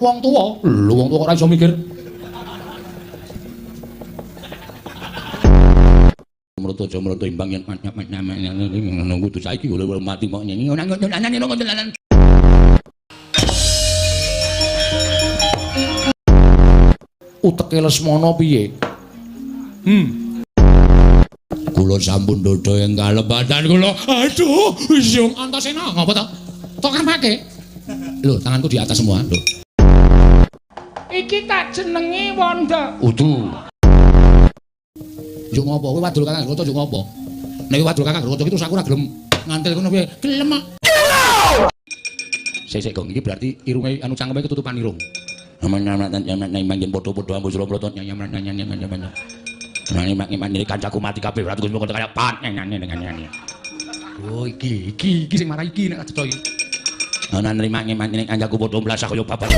Wong tuwa. Lho wong tuwa ora iso mikir. Mroto aja mroto imbang yen ngono kudu saiki lho mati kok nyanyi. Uteke Lesmana piye? Kula sampun dodho ing kalebatan kula. Aduh, yung Antasena ngapa to? Tok karepake. Lho, tanganku di atas semua, lho. Iki tak jenengi Wanda. Udu. Njuk ngopo? Kowe wadul Kakang Groto njuk ngopo? Nek wadul Kakang Groto iki terus aku ora gelem ngantil ngono piye? Gelem kok. Sik sik gong iki berarti irunge anu cangkeme ketutupan irung. Kancaku mati kabeh berarti kaya pan. Oh iki iki iki sing marah iki nek cetha iki. Ana nrima ngene kancaku padha blasah kaya babar.